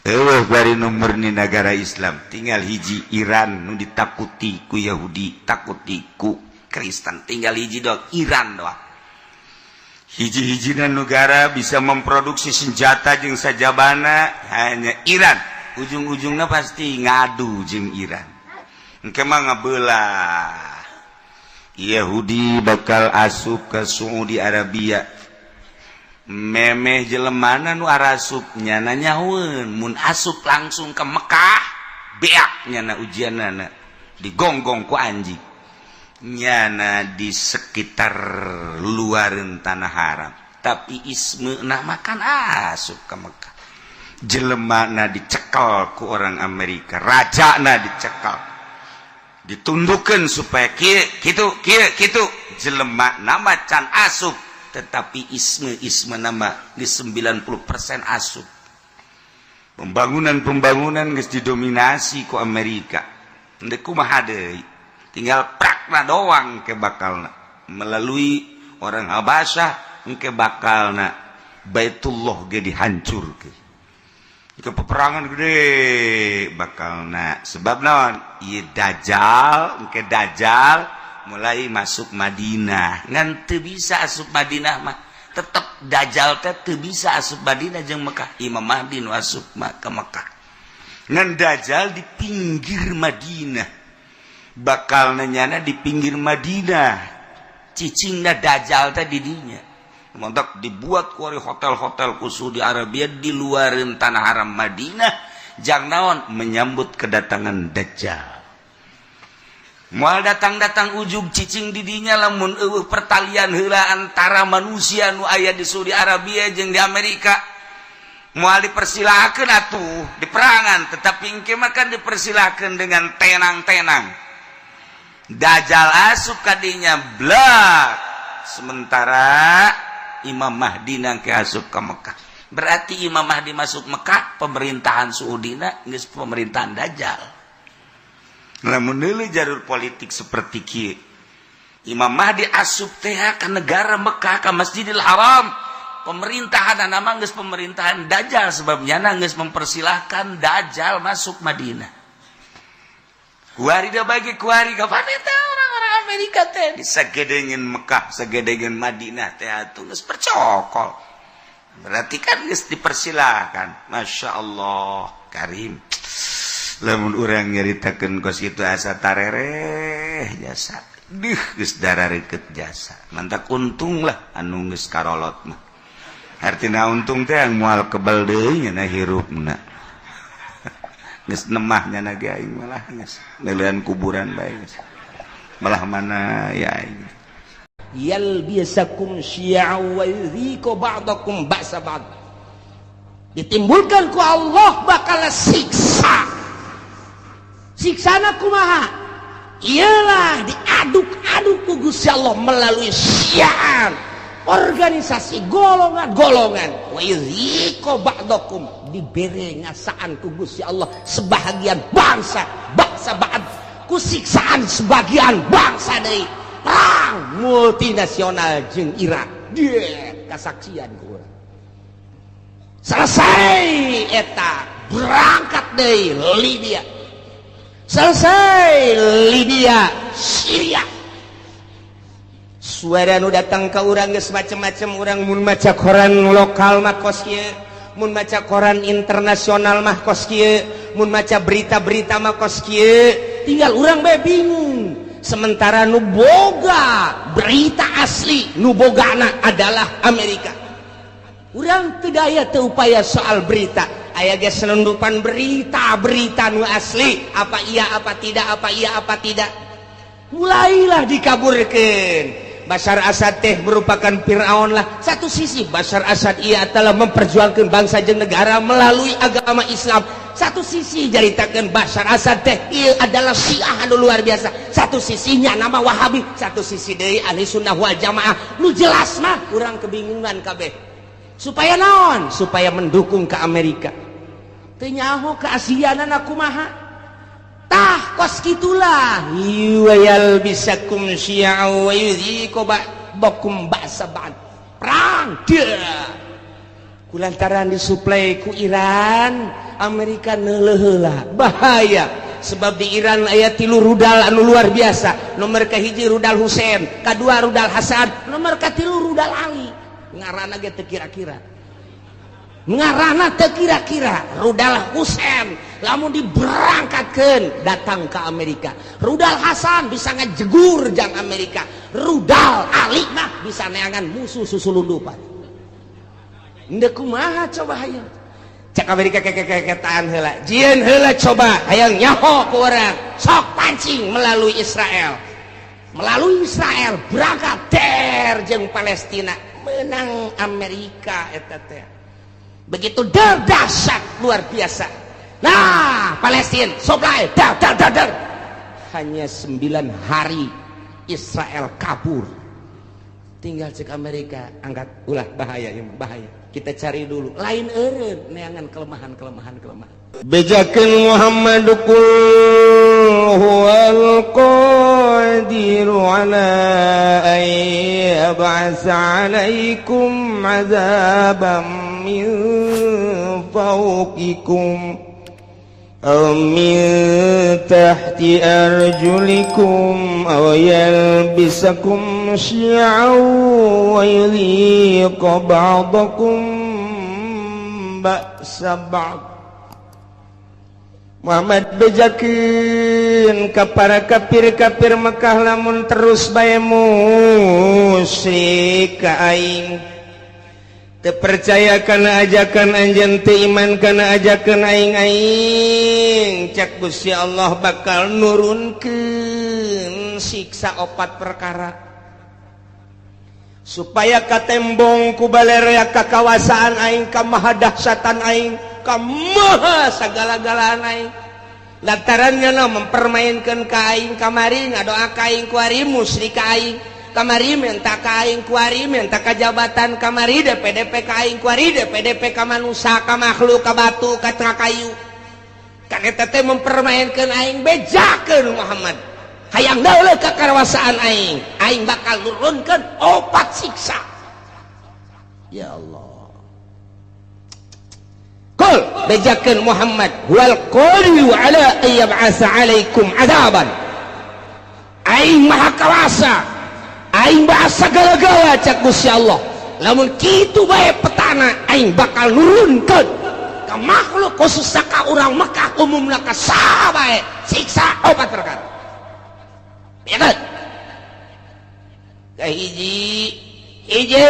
Eueuh bari nu murni negara Islam tinggal hiji, Iran. Nu ditakuti ku Yahudi, takuti ku Kristen, tinggal hiji doang, Iran doang. Hiji-hijina negara bisa memproduksi senjata jeung sajabana hanya Iran. Ujung-ujungnya pasti ngadu jeung Iran. Engke mah ngabelah. Yahudi bakal asup ke Saudi Arabia. Memeh jelemana nu arasup nyana nyahueun. Mun asup langsung ke Mekah, beak nyana ujianana, digonggong ku anjing nyana di sekitar luaran Tanah Haram. Tapi isme nah makan asup ke Mekah, jelemana dicekel ku orang Amerika, raja na dicekel, ditundukan supaya kieu kitu kieu kitu. Jelema nama can asup, tetapi isme-isme nama di 90% asup. Pembangunan-pembangunan geus didominasi ku Amerika. Ndek kumaha deui? Tinggal prakna doang ke bakalna melalui orang Habasyah. Engke bakalna Baitullah ge dihancurkeun ke peperangan gede bakalna. Sebab naon? Ieu Dajjal. Engke Dajjal mulai masuk Madinah, ngan teu bisa asup Madinah mah. Tetep Dajjal teh teu bisa asup Madinah jeung Mekah. Imam Mahdi nu asup mah ke Mekah. Ngan Dajjal di pinggir Madinah, bakal nanyana di pinggir Madinah. Cicingna Dajjal teh di dinya. Montok dibuat kuari hotel-hotel khusus di Arabia di luarin Tanah Haram Madinah. Jang naon? Menyambut kedatangan Dajjal. Moal datang-datang ujug cicing didinya lamun eueuh pertalian heula antara manusia nu aya di Saudi Arabia jeung di Amerika. Moal dipersilahkan atuh di perangan, tetapi engke mah kan dipersilahkan dengan tenang-tenang. Dajjal asup kadinya, blak. Sementara Imam Mahdi nangke asup ke Mekah. Berarti Imam Mahdi masuk Mekah, pemerintahan Saudina geus pemerintahan Dajjal. Lamun deuleu jalur politik seperti kieu, Imam Mahdi asup teh ka negara Mekah, ka Masjidil Haram, pemerintahan nama geus pemerintahan Dajjal, sebabnya geus mempersilahkan Dajjal masuk Madinah. Kuari da bagi kuari kapan eta orang-orang Amerika teh disagedengeun Mekah, sagedengeun Madinah teh atuh geus percokol. Berarti kan geus dipersilahkan. Masya Allah Karim. Lamun urang nyaritakeun kos kitu asa tarereh jasa. Duh, geus darareukeut jasa. Mantak untung lah anu geus karolot mah. Artina untung teh moal kebal deui nya hirupna. Geus nemah nya ge aing malah geus neuleuan kuburan bae geus. Malah mana ya aing. Yalbisakum syi'a wa yudhiku ba'dakum ba'sa ba'd. Ditimbulkan ku Allah bakal siksa. Siksana kumaha? Ialah diaduk-aduk ku Gusti Allah melalui syiar, organisasi, golongan-golongan. Wa yudhiku ba'dakum, dibere ngasaan ku Gusti Allah sebahagian bangsa bangsa ba'd ku siksaan sebagian bangsa deui. Perang multinasional jeung Irak dia kasaksian ku urang. Selesai eta, berangkat deui Libya. Selesai Libya, Syria. Suara nu datang ke urang geus macem-macem. Urang mun maca koran lokal mah kos kieu, mun maca koran internasional mah kos kieu, mun maca berita-berita mah kos kieu. Tinggal urang bae bingung. Sementara nu boga berita asli, nu bogana adalah Amerika. Urang teu daya teu upaya soal berita. Aya ge selundupan berita-berita nu asli, apa iya apa tidak, apa iya apa tidak. Mulailah dikaburkan Bashar Assad teh merupakan Fir'aun lah. Satu sisi Bashar Assad ia telah memperjuangkan bangsa jeung negara melalui agama Islam, satu sisi jaritakan Bashar Assad teh ia adalah Syiah anu luar biasa, satu sisinya nama Wahabi, satu sisi deui Ahli Sunnah wal Jamaah. Nu jelas mah kurang kebingungan kabeh. Supaya naon? Supaya mendukung ke Amerika. Teu nyaho keaslianana kumaha. Tah, kos gitulah. Yalbisakum syi'a wa yudhiku ba'dakum ba'sa ba'd. Perang dia kulantaran disuplai ku Iran. Amerika neuleuh heula bahaya sebab di Iran aya 3 rudal anu luar biasa. Nomor kahiji rudal Husein, kadua rudal Hasan, nomor katilu rudal Ali. Ngaranna ge teu kira-kira. Ngaranna teu kira-kira. Rudal Husein lamun diberangkatkeun datang ke Amerika. Rudal Hasan bisa ngajegur jang Amerika. Rudal Ali mah bisa neangan musuh susulundupan. Ndek kumaha coba hayang. Cek Amerika kekekeketaan heula. Jieun heula coba hayang nyaho ku urang. Sok pancing melalui Israel. Melalui Israel berangkat der jeung Palestina menang Amerika eta teh. Begitu der dahsyat luar biasa. Nah, Palestina supply dar dar dar dar. Hanya 9 hari Israel kabur. Tinggal cek Amerika angkat ulah bahaya ya, bahaya. Kita cari dulu. Lain eureun neangan kelemahan-kelemahan kelemahan. Bejakeun Muhammad qul huwal qadiru ala an yab'atsa 'alaikum 'adzaban min fawqikum aw min tahti arjulikum aw yalbisakum syi'an wa yudhiqa ba'dakum ba'sa ba'd. Muhammad bejakeun ka para kafir-kafir Mekah lamun terus bae musyrik ka aing teu percaya kana ajakan anjeun, teu iman kana ajakan aing, aing cak Gusti Allah bakal nurunkeun siksa opat perkara supaya katembong ku balerea kakawasaan aing, ka mahadahsyatan aing, ka maha sagala-galaan aing. Lantarannya no mempermainkan ka aing kamari, ngadoa ka aing kuari, musyrik ka aing kamari, minta ka aing kuari, minta ka jabatan kamari, DPDP ka aing kuari, DPDP ka manusia, ka makhluk, ka batu, ka kayu. Kan eta teh mempermainkan aing. Bejakeun Muhammad hayang dauleuh kakawasaan aing, aing bakal nurunkeun opat siksa. Ya Allah, qul bejakeun Muhammad huwal qadiru ala an yab'atsa 'alaikum 'adzaban. Aing maha kawasa, aing bahasa segala-gala cak Gusti Allah. Lamun kitu bae petana, aing bakal nurunkeun ka makhluk khususna ka urang Mekah, umumna ka saha bae, siksa opat perkara. Ya kan? Kahiji hiji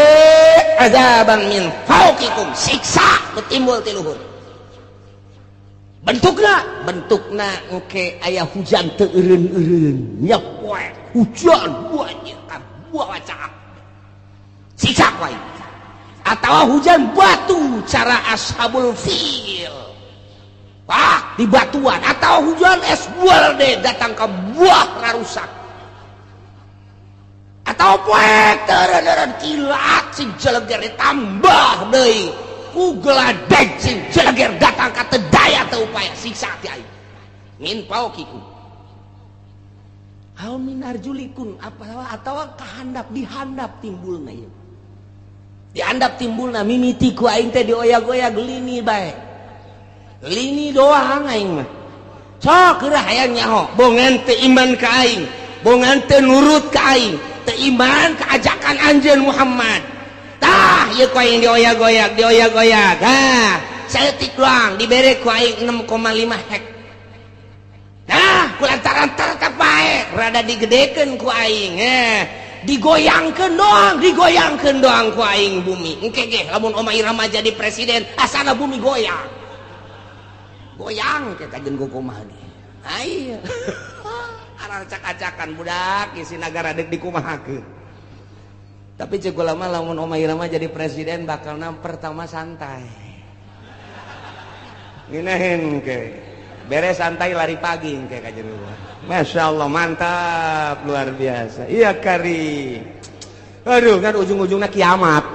azaban min fauqikum, siksa nu timbul ti luhur. Bentukna bentukna engke aya hujan teu eureun-eureun nya poe hujan banyak ka buah caak siksa wae, atau hujan batu cara ashabul fil, wah di batuan, atau hujan es buah deh datang ke buah ngarusak, atau poe teureun-eureun kilat sing jeleger ditambah deui ku geladeg sing jeleger datang ka teu daya teu upaya, siksa ti aing min fauqikum aw min arjulikum, apa atau kahandap dihandap timbulna ieu dihandap timbulna mimiti ku aing teh dioyag-oyag lini bae, lini doang aing mah sok geura hayang nyaho bongan teu iman ka aing, bongan teu nurut ka aing, teu iman ka ajakan anjeun Muhammad. Tah ieu ku aing dioyag-oyag dioyag-oyag, ha saeutik doang dibere ku aing 6,5 hek. Nah ku lantaran tetep bae rada digedekeun ku aing, digoyangkeun doang, digoyangkeun doang ku aing bumi. Engke ge lamun Oma Irama jadi presiden asana bumi goyang goyang ke kajen kumaha ge. Ayo acak-acakan budak isi nagara dek dikumahakeun. Tapi cek ulama lamun Oma Irama jadi presiden bakalna pertama santai. Ngeunaheun ke. Beres santai lari pagi engke kajen gua. Masya Allah mantap luar biasa. Iya kari. Aduh kan ujung-ujungnya kiamat.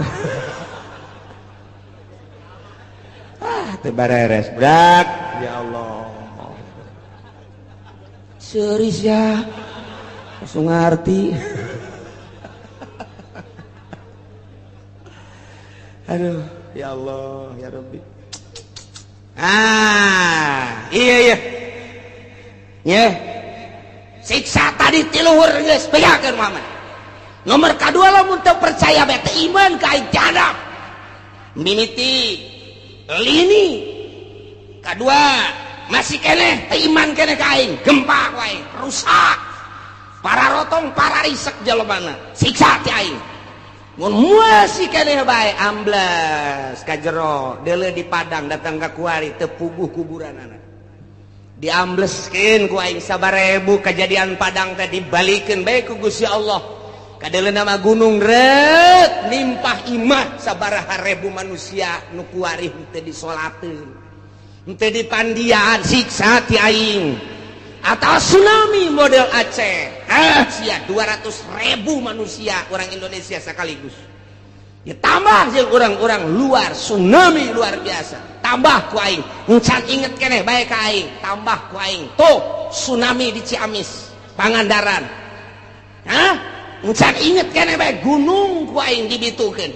Ah teu bareres brak. Ya Allah. Serius ya. Langsung ngerti. Aduh, ya Allah, ya Rabbi. Ah, iya iya. Nya. Siksa tadi ti luhur geus bejakeun Muhammad. Nomor kadua lamun teu percaya bae teu iman ka aing jadap. Mimiti lini. Kadua masih keneh teu iman keneh ka aing, gempa ku aing, rusak. Para rotong, para risek jelema siksa ti aing. Mun masih keneh bae ambles ka jero, deuleu di padang datang ka kuari teu puguh kuburanana. Diambleskeun ku aing sabarebu kejadian padang teh dibalikeun bae ku Gusti Allah. Kadeuleu nama gunung reuk nimpah imah sabaraha ribu manusia nu kuari teu disolateun. Teu dipandian siksa ti aing. Atau tsunami model Aceh. Ah, sia 200.000 manusia orang Indonesia sekaligus. Ya tambah jeung orang-orang luar tsunami luar biasa. Tambah ku aing. Encan inget keneh bae ka aing, tambah ku aing. Tuh tsunami di Ciamis, Pangandaran. Hah? Encan inget keneh bae gunung ku aing dibitukeun.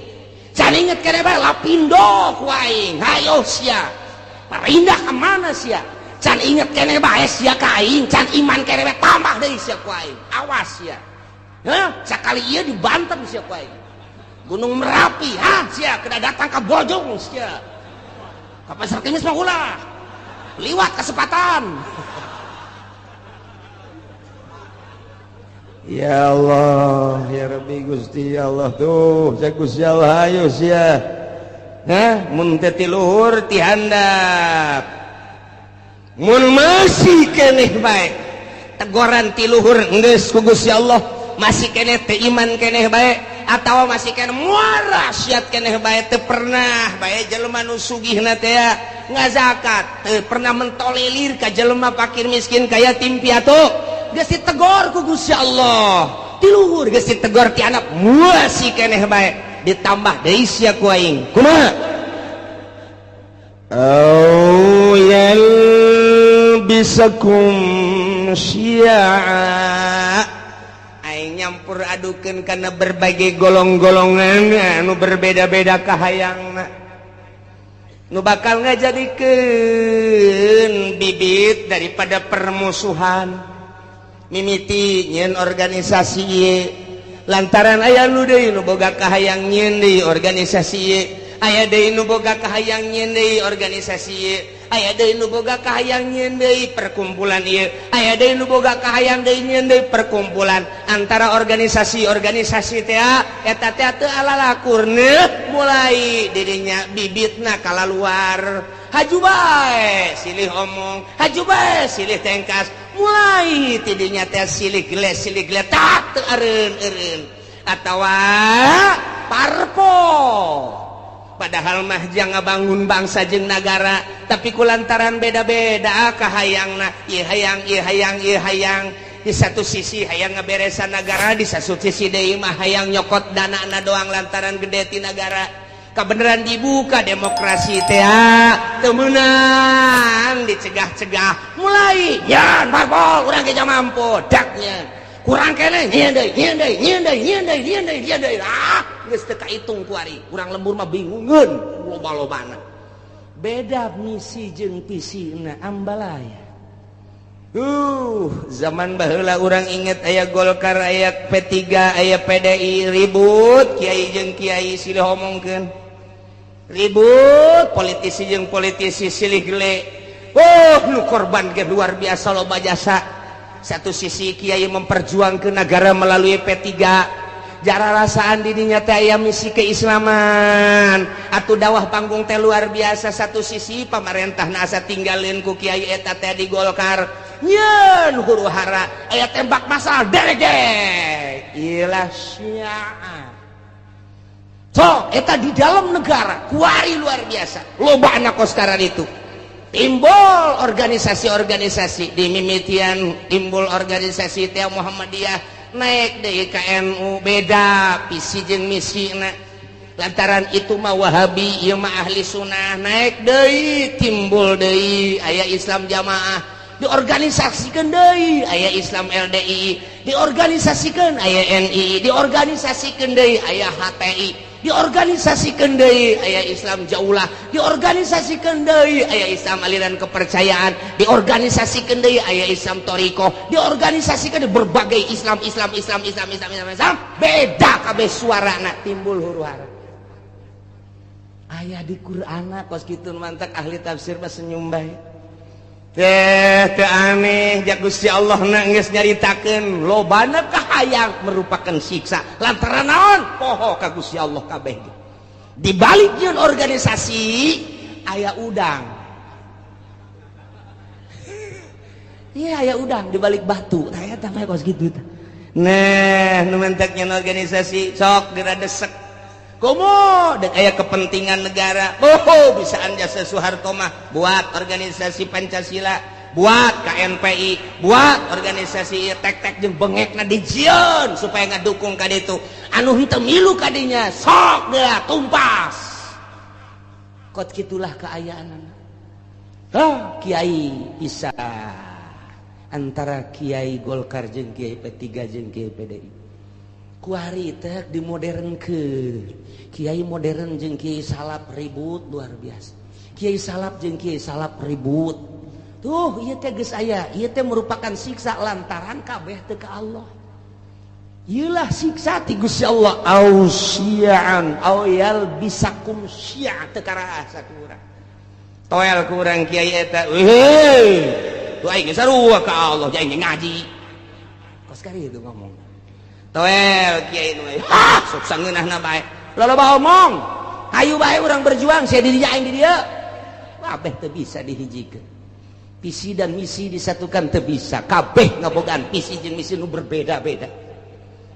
Can inget keneh bae Lapindo ku aing. Hayo sia. Pindah ke mana sia? Can inget keneh bae sia ka aing, can iman keneh bae tambah deui sia ku aing. Awas sia. Hah? Sakali ieu dibanten sia ku aing. Gunung Merapi, ha sia kena datang ke Bojong sia. Ka Pasar Kemis mah ulah. Liwat kesempatan. Ya Allah, ya Rabbi Gusti ya Allah tuh, saya Gusti Allah ayo sia. Hah, mun teu ti luhur ti handap. Mun masih keneh bae tegoran ti luhur geus ku Gusti Allah, masih keneh teu iman keneh bae atawa masih keneh muara siat keneh bae teu pernah bae jelema nu sugihna teh ngazakat, teu pernah mentolelir ka jelema fakir miskin ka yatim piatu. Geus ditegor ku Gusti Allah ti luhur, geus ditegor ti anak masih keneh bae ditambah deui sia ku aing. Kumaha? Au yalbisakum syi'a. Aing nyampur adukeun kana berbagai golong-golongan anu berbeda-beda kahayangna. Nu bakal ngajadikeun bibit daripada permusuhan. Mimiti nyeun organisasi ieu lantaran aya nu deui nu boga kahayang nyeun deui organisasi ieu, aya deui nu boga kahayang nyeun deui organisasi ieu, aya deui nu boga kahayang nyeun deui perkumpulan ieu, aya deui nu boga kahayang deui nyeun deui perkumpulan antara organisasi-organisasi teh eta teh teu alalakurna mulai dirinya bibitna kalaluar. Haju bae silih omong, haju bae silih tengkas, mulai tidinya teh silih geles silih geletak teu eureun-eureun atawa parpol. Padahal mah jang ngabangun bangsa jeung nagara, tapi kulantaran beda-beda kahayangna, ieu hayang ieu hayang ieu hayang. Di satu sisi hayang ngaberesan nagara, di satu sisi deui mah hayang nyokot danana doang lantaran gede ti nagara. Kabeneran dibuka demokrasi teh teu meunang dicegah-cegah mulai nyan parpol urang ge mampu daknya kurang keneh nyeun deui nyeun deui nyeun deui nyeun deui nyeun deui nyeun deui. Ah geus teu kaitung ku ari urang lembur mah bingungeun loba-lobana beda misi jeung visina ambalaya. Zaman baheula urang inget aya Golkar, aya P3, aya PDI ribut kiai jeung kiai silih omongkeun. Ribut politisi jeung politisi silih gele. Oh, nu korban ge luar biasa loba jasa. Satu sisi kiai memperjuangkeun negara melalui P3, jara rasaan didinya teh aya misi keislaman atuh dawah panggung teh luar biasa. Satu sisi pamarentah asa tinggalin ku kiai eta teh di Golkar nyeun huru hara aya tembak masal derege ilah syiah. So eta di dalam negara kuari luar biasa loba anak koskaran itu timbul organisasi-organisasi di mimitian timbul organisasi teh Muhammadiyah naik deui ka NU beda visi jeung misina lantaran itu mah Wahabi ieu mah ahli sunnah naik deui timbul deui aya Islam jamaah diorganisasikeun deui aya Islam LDI diorganisasikeun aya NI diorganisasikeun deui aya HTI. Diorganisasikan deui aya Islam jaulah, diorganisasikan deui aya Islam aliran kepercayaan, diorganisasikan deui aya Islam thoriqoh, diorganisasikan deui berbagai Islam Islam Islam Islam Islam Islam Islam, beda kabeh suarana, timbul huru-hara. Aya di Qur'ana kos kitu, mantak ahli tafsir mah senyum bae. Teh teu aneh ja Gusti Allah na geus nyaritakeun lobana kahayang merupakan siksa lantaran naon, poho ka Gusti Allah kabeh. Di balik jeung organisasi aya udang. Iya, aya udang di balik batu. Tah eta mah kos kitu tah. Nah, nu menteknya organisasi sok diradesek. Komo dek aya kepentingan negara. Oh, bisaan jasa Soeharto mah buat organisasi Pancasila, buat KNPI, buat organisasi tek-tek jeung bengekna dijieun supaya ngadukung ka ditu. Anu henteu milu ka dinya sok geura tumpas. Kot kitulah kaayaanana. Oh, kiai bisa antara kiai Golkar jeung kiai P3 jeung kiai PDI. Kuari teh dimodernkeun. Kiai modern jeung kiai salaf ribut luar biasa. Kiai salaf jeung kiai salaf ribut. Tuh ieu teh geus aya, ieu teh merupakan siksa lantaran kabeh teu ka Allah. Ieulah siksa ti Gusti Allah, au syi'an au yalbisakum syi'a, teu karasa ku urang. Toel ku urang kiai eta. Weuh. Tuh aing sarua ka Allah, aing ngaji. Kos kari itu ngomong. Toel kiai nu ha sok sangeunahna bae. Loba omong. Hayu bae urang berjuang sia di dinya aing di dieu. Kabeh teu bisa dihijikeun. Visi dan misi disatukan teu bisa. Kabeh ngabogaan visi jeung misi nu berbeda-beda.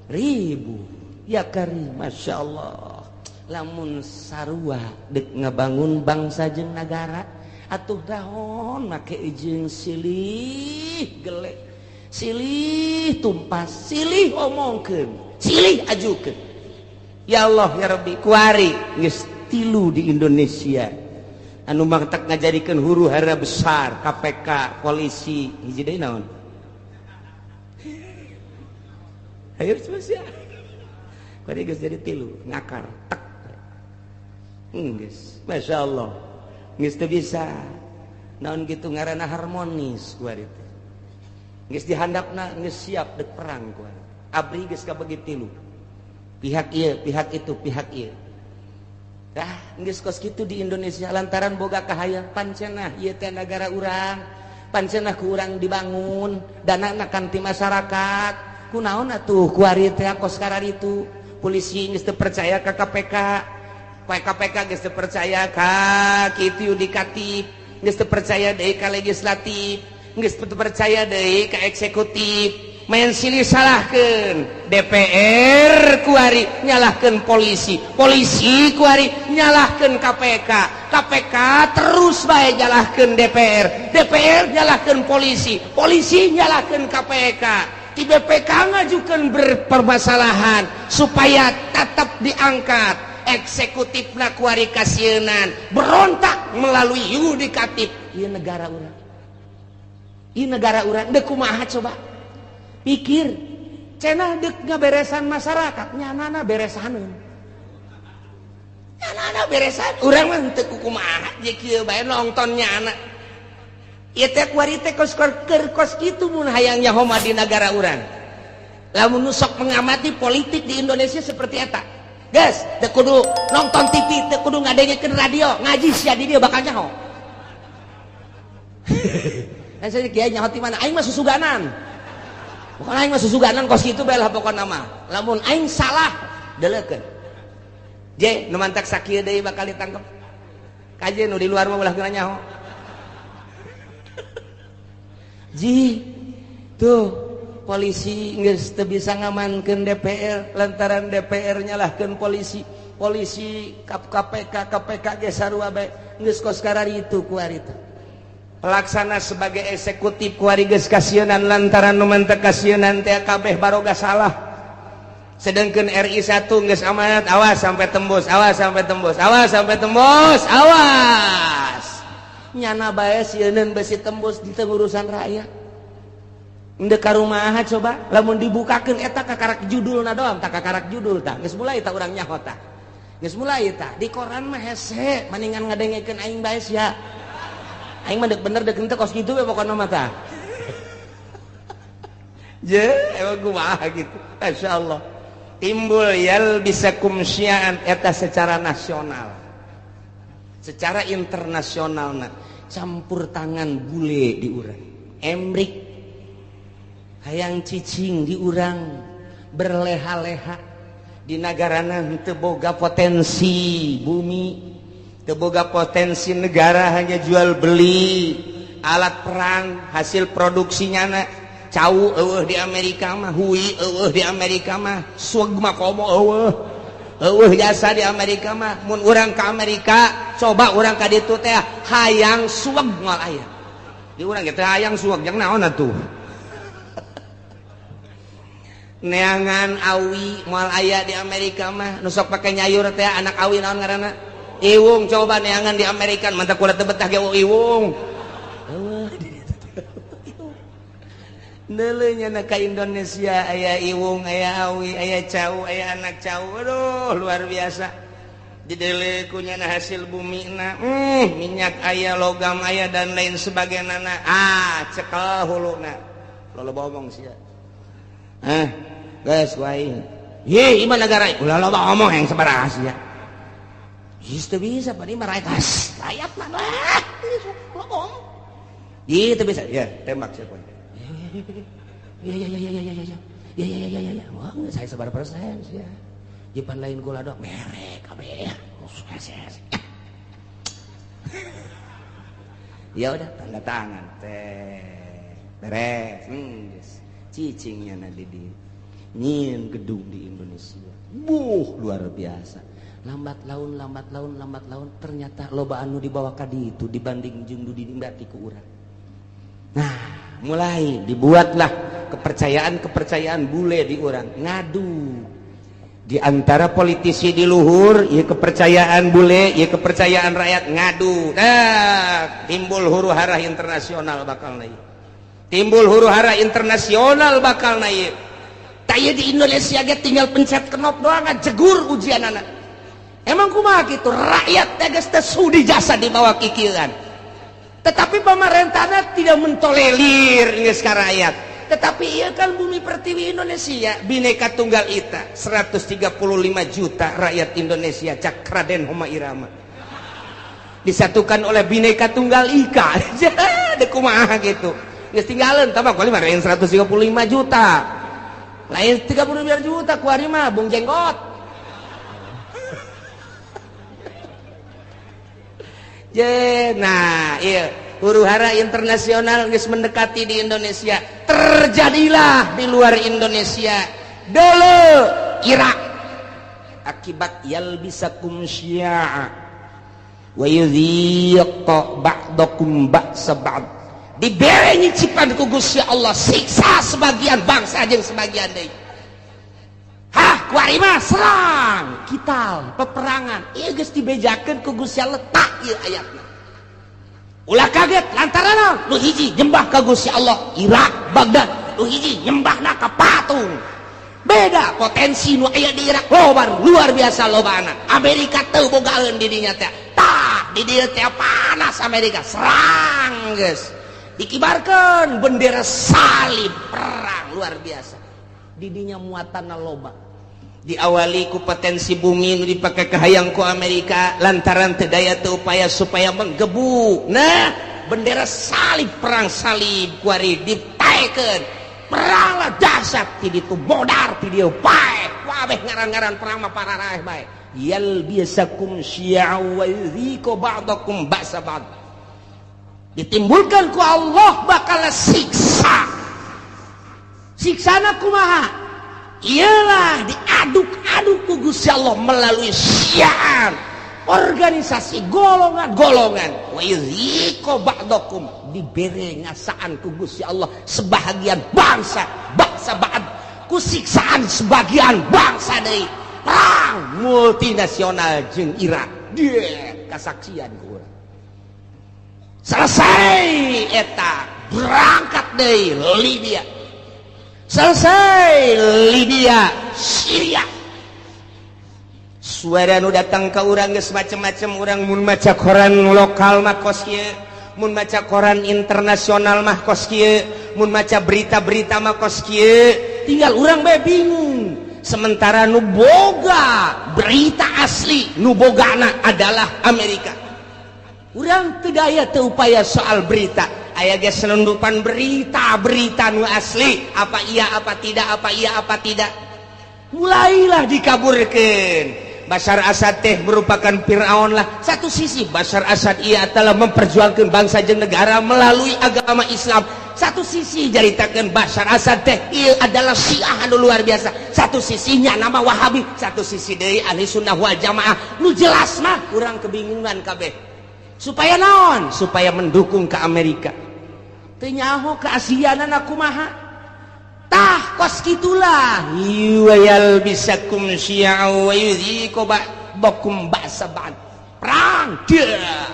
Ribu. Ya karim, Masya Allah. Lamun sarua dek ngabangun bangsa jeung nagara, atuh dahon make jeung silih gelek, silih tumpas, silih omongkeun, silih ajukeun. Ya Allah ya Rabbi, kuari geus tilu di Indonesia anu mangtak ngajadikeun huru hara besar, KPK, polisi, hiji deui naon? Hayo sia. Kuari geus jadi tilu, ngakar tek. Geus, Masya Allah. Geus teu bisa. Naon kitu ngaranna harmonis kuari teh. Geus dihandapna geus siap dek perang kuari. Abri geus kabagi tilu. Pihak ieu, pihak itu, pihak ieu. Dah geus kos kitu di Indonesia lantaran boga kahayang pancenah ieu teh nagara urang. Pancenah ku urang dibangun, danana kan ti masyarakat. Kunaon atuh kuari teh kos kararitu. Polisi geus teu percaya ka KPK. KPK geus teu percaya ka kitu yudikatif, geus teu percaya deui ka legislatif, geus teu percaya deui ka eksekutif. Main silih salahkeun DPR kuari nyalahkeun polisi, polisi kuari nyalahkeun KPK, KPK terus bae nyalahkeun DPR, DPR nyalahkeun polisi, polisi nyalahkeun KPK. Di BPK ngajukeun berpermasalahan supaya tetap diangkat. Eksekutifna kuari kasieunan berontak melalui yudikatif. Ieu negara urang, ieu negara urang deuk kumaha coba pikir. Cenah deuk ngaberesan masyarakat, nyanana beresaneun, nyanana beresan. Urang mah henteu kumaha je kieu bae nonton nyana. Ieu teh kuari teh kos keur kos kitu mun hayang nyaho mah di nagara urang. Lamun nu sok mengamati politik di Indonesia seperti eta. Guys, teu kudu nonton TV, teu kudu ngadengekeun radio, ngaji sia di dieu bakal nyaho. Kan saya kiai nyaho ti mana? Aing mah susuganan. Pokona aing mah susuganan kos kitu bae lah pokona mah. Lamun aing salah, deleukeun. Je, nu mantak sakieu deui bakal ditangkep. Kaje nu di luar mah ulah geuna nyaho. Ji, tuh polisi geus teu bisa ngamankeun DPR lantaran DPR nyalahkeun polisi, polisi KPK, KPK ge sarua bae geus kos kararitu kuari teh. Pelaksana sebagai eksekutif kuari geus kasieunan lantaran nu mantep kasieunan teh kabeh baroga salah. Sedangkan RI 1 geus amanat, awas sampai tembus, awas sampai tembus, awas sampai tembus, awas. Nyana bae sieuneun besi tembus di urusan rakyat. Ndek ka rumaha coba lamun dibukakeun eta kakarak judulna doang, tak kakarak judul tah geus mulai tah urang nyaho tah. Geus mulai tah di koran mah hese mendingan ngadengekeun aing bae sia. Aing mah deuk bener deuk henteu kos kitu we pokona mah tah. Je, emang kumaha gitu. Masyaallah. Timbul yalbisakum syi'an eta secara nasional. Secara internasional na campur tangan bule di urang. Emrik hayang cicing di urang berleha-leha di nagarana henteu boga potensi bumi, teu boga potensi negara, hanya jual beli alat perang hasil produksinya na cau eueuh di Amerika mah, hui eueuh di Amerika mah, sueg mah komo eueuh eueuh jasa di Amerika mah. Mun urang ka Amerika, coba urang ka ditu teh hayang sueg moal aya di urang ge teh hayang sueg jang naon atuh. Neangan awi moal aya di Amerika mah, nu sok pake nyayur teh anak awi naon ngaranna, iwung. Coba neangan di Amerika mantap kula teu betah ge iwung eueuh. Neuleunya na ka Indonesia aya iwung, aya awi, aya cau, aya anak cau. Aduh, luar biasa. Dideuleu ku nyana hasil bumi na, minyak aya, logam aya dan lain sebagainya. Ah, cekel huluna. Loba omong sia. Ah, geus ku aing. Ye, ieu mah negara ulah loba omong yang sabaraha sia. Geus teu bisa pan ieu mah rakyat. Rakyat mah lah. Loba omong. Ieu teu bisa. Ya, tembak sia. Ya ya ya ya ya ya ya ya ya ya ya ya. Wah, saya sebar persen ya. Jipan lain gula dok merek kabeh. Ya udah tanda tangan teh. Beres. Cicingnya na di nyin gedung di Indonesia. Buh, luar biasa. Lambat laun lambat laun lambat laun ternyata loba anu dibawa ka ditu dibanding jeung nu dinikmati ku urang. Nah, mulai dibuatlah kepercayaan-kepercayaan bule di urang ngadu di antara politisi di luhur, ya kepercayaan bule, ya kepercayaan rakyat ngadu. Nah, timbul huru hara internasional bakal naik. Timbul huru hara internasional bakal naik. Taya di Indonesia ge tinggal pencet knop doang jegur ujian anak. Emang kumaha kitu rakyat teh geus teu sudi jasa dibawa kikieuan. Tetapi pemerintahnya tidak mentolerir geus ka rakyat. Tetapi iya kan bumi pertiwi Indonesia Bhinneka Tunggal Ika 135 juta rakyat Indonesia cak Raden Rhoma Irama disatukan oleh Bhinneka Tunggal Ika. Dek kumaha gitu. Geus tinggalin tambah kali mah 135 juta. Lain 32 juta kuari mah Bung Jenggot. Je, nah, iya huru hara internasional geus mendekati di Indonesia. Terjadilah di luar Indonesia. Dulu Irak akibat yalbisakum syi'a wa yudhiq ba'dakum ba'sa ba'd. Dibere nyicipan ku Gusti Allah siksa sebagian bangsa jeung sebagian deui. Hah, kuari mah serang, kital, peperangan. Ieu geus dibejakeun ku Gusti Allah tak ieu ayatna. Ulah kaget lantaran naon? Nu hiji nyembah ka Gusti Allah Irak Baghdad, nu hiji nyembahna ka patung. Beda potensi nu aya di Irak loba luar biasa lobana. Amerika teu bogaeun di dinya teh. Tah, di dieu teh panas Amerika serang geus. Dikibarkeun bendera salib perang luar biasa. Di dinya muatanna loba. Diawali ku potensi bumi nu dipake kahayang ku Amerika lantaran teu daya teu upaya supaya menggebu. Nah, bendera salib perang salib kuari ditaekeun. Peranglah dahsyat ti ditu bodar ti dieu paeh. Kabeh ngaran-ngaran perang mah pararaeh bae. Yalbisakum syi'a wa yudhiqu ba'dakum ba'sa ba'd. Ditimbulkan ku Allah bakal siksa. Siksana kumaha? Ialah diaduk-aduk ku Gusti Allah melalui syiar organisasi golongan-golongan. Wa yudhiqu ba'dakum, dibere ngasaan ku Gusti Allah sebahagian bangsa, bangsa ba'd ku siksaan sebagian bangsa deui. Perang multinasional jeung Irak. Dia kasaksian ku urang. Selesai eta berangkat deui Libya. Selesai Libya, Syria. Suara nu datang ka urang geus macem-macem, urang mun maca koran lokal mah kos kieu, mun maca koran internasional mah kos kieu, mun maca berita-berita mah kos kieu, tinggal urang bae bingung. Sementara nu boga berita asli, nu bogana adalah Amerika. Urang teu daya teu upaya soal berita, aya ge selundupan berita-berita nu asli, apa iya apa tidak, apa iya apa tidak. Mulailah dikaburkeun. Bashar Assad teh merupakan Fir'aun lah. Satu sisi Bashar Assad ia telah memperjuangkan bangsa jeung negara melalui agama Islam. Satu sisi jaritakeun Bashar Assad teh ieu adalah Syiah anu luar biasa. Satu sisinya nama Wahabi, satu sisi deui Ahli Sunnah wal Jamaah. Nu jelas mah urang kebingungan kabeh. Supaya naon? Supaya mendukung ke Amerika. Teu nyaho ke Asiana kumaha. Tah kos kitulah yuwayal bisakum syi'a wa yudhiku ba'dakum ba'sa ba'd. Perang dia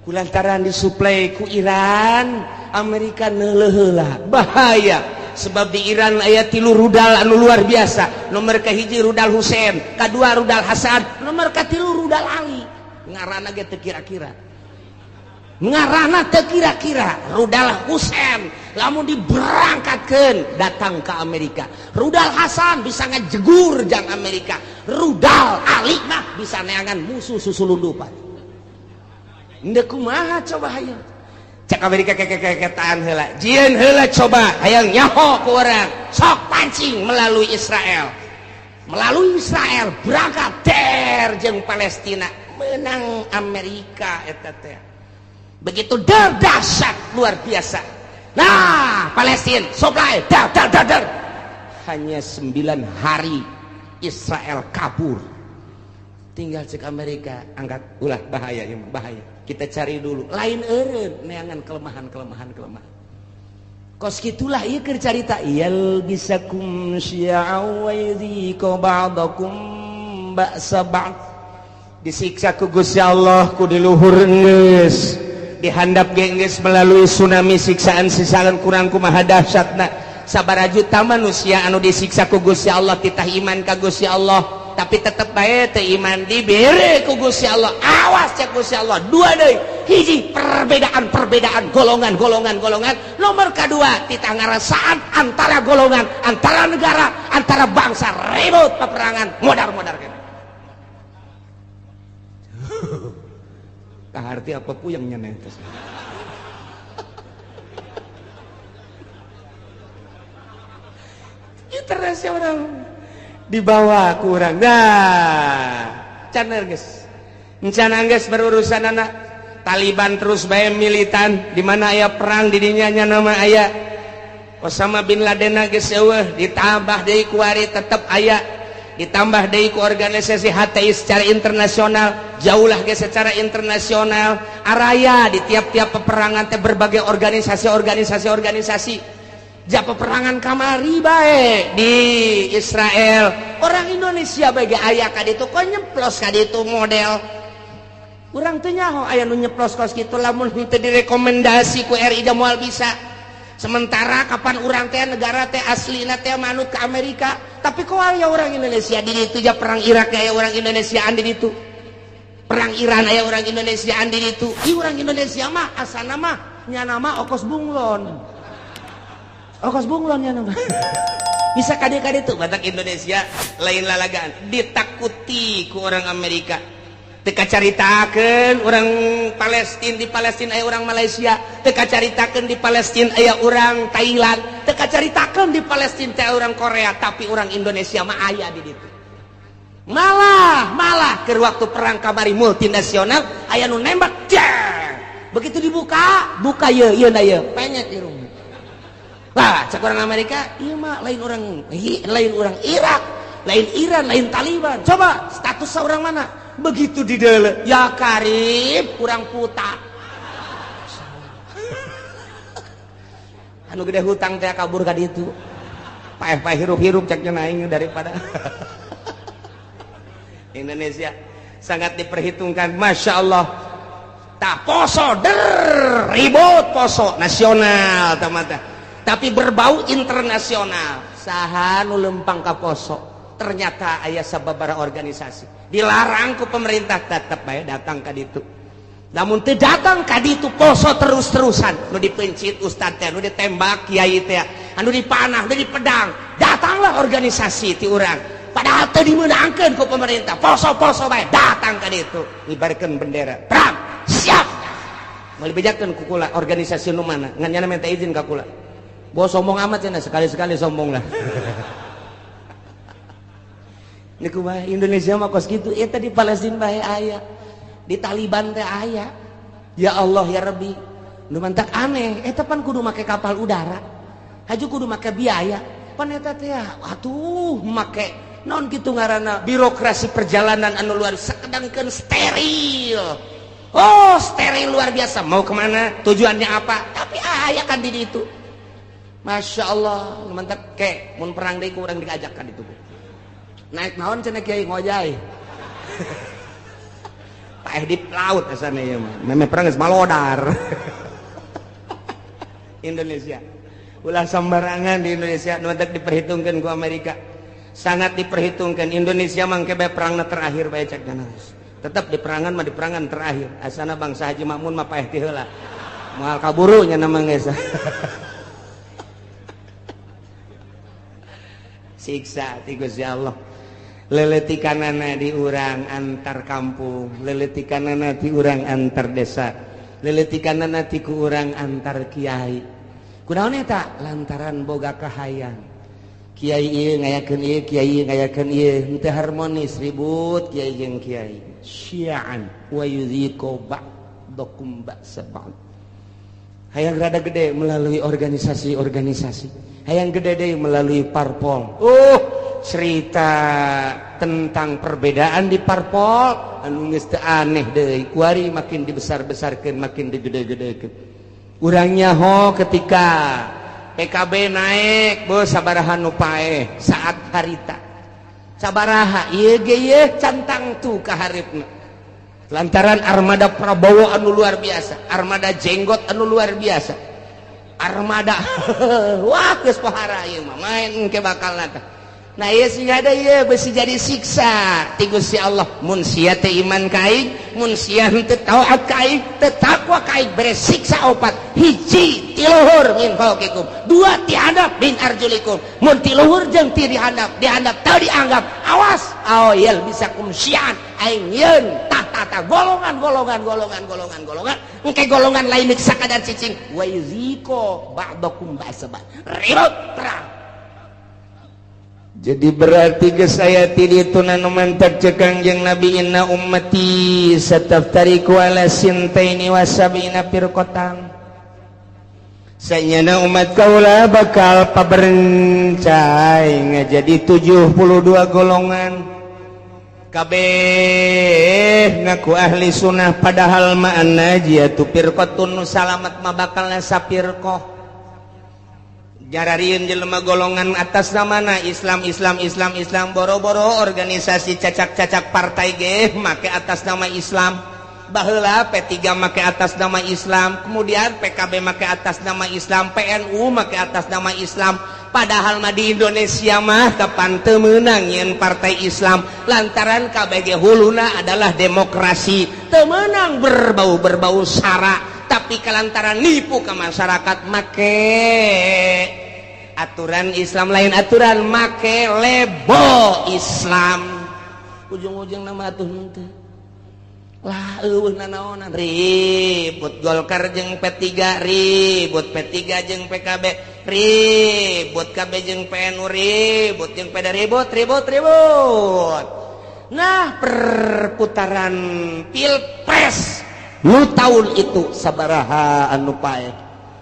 kulantaran disuplai ku Iran, Amerika neuleuh heula bahaya sebab di Iran aya 3 rudal anu luar biasa. Nomor kahiji rudal Husein, kadua rudal Hasan, nomor katilu rudal Ali. Ngaranna ge teu kira-kira, ngaranna teu kira-kira. Rudal Husein lamun diberangkatkan datang ke Amerika, rudal Hasan bisa ngejegur jang Amerika, rudal Ali mah bisa neangan musuh susulundupan. Ndek kumaha coba hayang cek Amerika kekekeketaan heula, jieun heula coba hayang nyaho ku urang, sok pancing melalui Israel, melalui Israel berangkat der jeung Palestina, menang Amerika eta teh. Begitu der dahsyat luar biasa. Nah, Palestina supply dar dar dar dar. Hanya 9 hari Israel kabur. Tinggal cek Amerika angkat ulah bahaya ya, bahaya. Kita cari dulu. Lain eureun neangan kelemahan-kelemahan kelemahan. Kos kitulah ieu keur carita yal bisakum syi'a wa yudhiku ba'dakum ba'sa ba'd. Disiksa ku Gusti Allah ku di luhur geus, dihandap gengges melalui tsunami siksaan-siksaan kurang kumaha dahsyatna. Sabaraha juta manusia anu disiksa ku Gusti Allah titah iman ka Gusti Allah, tapi tetep bae teu iman dibere ku Gusti Allah. Awas cek Gusti Allah, dua deui, hiji perbedaan-perbedaan golongan-golongan golongan, nomor kedua titah ngarasaan antara golongan, antara negara, antara bangsa, ribut peperangan modar-modar kene. Kaharti apa puyeng nyeneng terus. Internasional dibawa kurang. Nah, can geus. Encan geus berurusan anak Taliban terus bae militan di mana aya perang di dinya nya nama aya Osama bin Laden geus eueuh, ditambah deui kuari tetep aya, ditambah deui ku organisasi HTI secara internasional, jauhlah ge secara internasional, araya di tiap-tiap peperangan teh berbagai organisasi-organisasi organisasi. Ja peperangan kamari bae di Israel, orang Indonesia bae ge aya ka ditu, kok nyeplos ka ditu model. Urang teu nyaho aya nu nyeplos kos kitu lamun henteu direkomendasi ku RI da moal bisa. Sementara kapan urang teh negara teh aslina teh manut ke Amerika, tapi kok aya orang Indonesia di ditu, ja perang Irak aya orang Indonesiaan di ditu, perang Iran aya orang Indonesiaan di ditu. Ih orang Indonesia mah asana mah nyana mah okos bunglon, okos bunglon nyana mah. Bisa kade-kade tuh batak Indonesia lain lalagaan ditakuti ku orang Amerika. Teka caritakeun orang Palestina di Palestina aya orang Malaysia, teka caritakeun di Palestina aya orang Thailand, teka caritakeun di Palestina teh orang Korea, tapi orang Indonesia mah aya di ditu. Malah malah keur waktu perang kamari multinasional aya nu nembak jeng. Begitu dibuka, buka ieu ieu na ieu penyet irung. Lah cek orang Amerika, ieu mah lain orang Irak, lain Iran, lain Taliban. Coba status orang mana? Begitu di dele, ya karib kurang puta. Anu gede hutang teh kabur ka ditu. Paeh-paeh hirup-hirup ceknya naing daripada Indonesia sangat diperhitungkan, masya Allah. Tak poso der ribut poso nasional tamata, tapi berbau internasional. Saha nu lempang ka poso? Ternyata aya sababaraha organisasi dilarang ku pemerintah, tetep bae datang ka ditu. Namun teu datang ka ditu, poso terus-terusan. Nu dipencit ustad teh, nu ditembak kiai teh, anu dipanah, nu dipedang. Datanglah organisasi ti urang, padahal teu dimeunangkeun ku pemerintah. Poso-poso bae datang ka ditu, ngibarkeun bendera perang siap. Mau dibejakeun ku kula organisasi nu mana, ngan nyana minta izin ka kula. Bos sombong amat cenah, sekali-sekali sombong lah. Ini kumaha Indonesia mah kos kitu. Eta di Palestina bae aya, di Taliban teh aya. Ya Allah ya Rabbi, nu mantak aneh eta pan kudu make kapal udara, haju kudu make biaya pan eta teh. Atuh make non kitu ngaranna, birokrasi perjalanan anu luar sakedangkeun steril. Oh, steril luar biasa. Mau kemana, tujuannya apa, tapi aya kan di ditu. Masya Allah, nu mantak ke mun perang deui ku urang diajak kan ditu. Naik naon cenah kiai? Ngojay. Paeh di laut asana ieu mah. Meme perang geus malodar. Indonesia ulah sembarangan. Di Indonesia nu mantak diperhitungkan ku Amerika, sangat diperhitungkan. Indonesia mangke bae perangna terakhir bae cek. Tetap di perangan mah, di perangan terakhir asana bangsa Haji Makmun mah paeh ti heula, moal kaburu nya nama geus siksa ti Gusti Allah. Leletikanana di urang antar kampung, leletikanana di urang antar desa, leletikanana ti ku urang antar kiai. Kunaon eta? Lantaran boga kahayang kiai ieu ngayakeun ieu, kiai ngayakeun ieu, henteu harmonis, ribut kiai jeung kiai. Syi'an wa yudhiqu ba'dakum ba'sa ba'd. Hayang rada gede melalui organisasi-organisasi, hayang gede deui melalui parpol. Cerita tentang perbedaan di parpol anu geus teu aneh deui kuari, makin dibesar-besarkeun, makin digede-gedekeun. Urang nyaho ketika PKB naik, bos, sabaraha nu paeh saat harita, sabaraha ieu ge ieu cantang tuh ka haripna lantaran armada Prabowo anu luar biasa, armada jenggot anu luar biasa, armada wah geus pohara ieu mah main engke bakal tah. Nah, ieu sing ada ieu besi jadi siksa ti Gusti Allah. Mun sia teh iman ka aing, mun sia henteu taat ka aing, teu takwa ka aing, bere siksa opat. Hiji, ti luhur, min fauqikum. Dua, ti handap, min arjulikum. Mun ti luhur jeung ti dihandap, dihandap teu dianggap, awas aw yalbisakum syi'an, aing yeun tah tah tah golongan golongan golongan golongan golongan, engke golongan lain sakadar cicing. Wa yuziko ba'dakum ba'sa ba'd, ribut perang. Jadi berarti geus aya ti ditu nu mantak cek Kangjeng Nabi, inna ummati sataftariqu ala sintaini wa sab'ina firqatan. Sanyana umat kaula bakal paberencai ngajadi 72 golongan, kabeh ngaku ahli sunnah, padahal mah an-najiyatu firqatun, nu salamet mah bakal sapirqah. Jararieun jelema golongan atas namana Islam, Islam, Islam, Islam. Boro-boro organisasi cacak-cacak partai ge make atas nama Islam. Baheula P3 make atas nama Islam, kemudian PKB make atas nama Islam, PNU make atas nama Islam. Padahal mah di Indonesia mah kapan teu meunang nyeun partai Islam, lantaran KBG huluna adalah demokrasi, teu meunang berbau-berbau sara. Tapi kalantaran nipu ke masyarakat, make aturan Islam, lain aturan, make label Islam, ujung-ujung nama atuh henteu lah, eueuh nanaonan. Ribut Golkar jeung P3, ribut P3 jeung PKB, ribut KB jeung PNU, ribut jeung PD, ribut ribut ribut. Nah, perputaran pilpres nu tahun itu sabaraha anu paeh,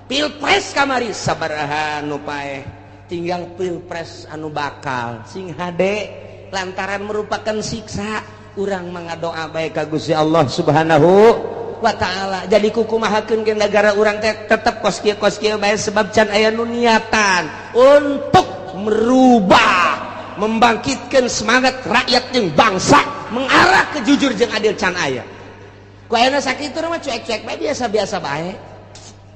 pilpres kamari sabaraha anu paeh, tinggal pilpres anu bakal sing hade lantaran merupakan siksa. Urang mangadoa bae ka Gusti Allah Subhanahu wa Ta'ala, jadi kukumahakeun ke negara urang teh tetep kos kieu, kos kieu bae, sebab can aya nu niatan untuk merubah, membangkitkan semangat rakyat jeung bangsa mengarah ke jujur jeung adil, can aya. Ku ayeuna sakitu mah cuek-cuek bae, biasa-biasa bae.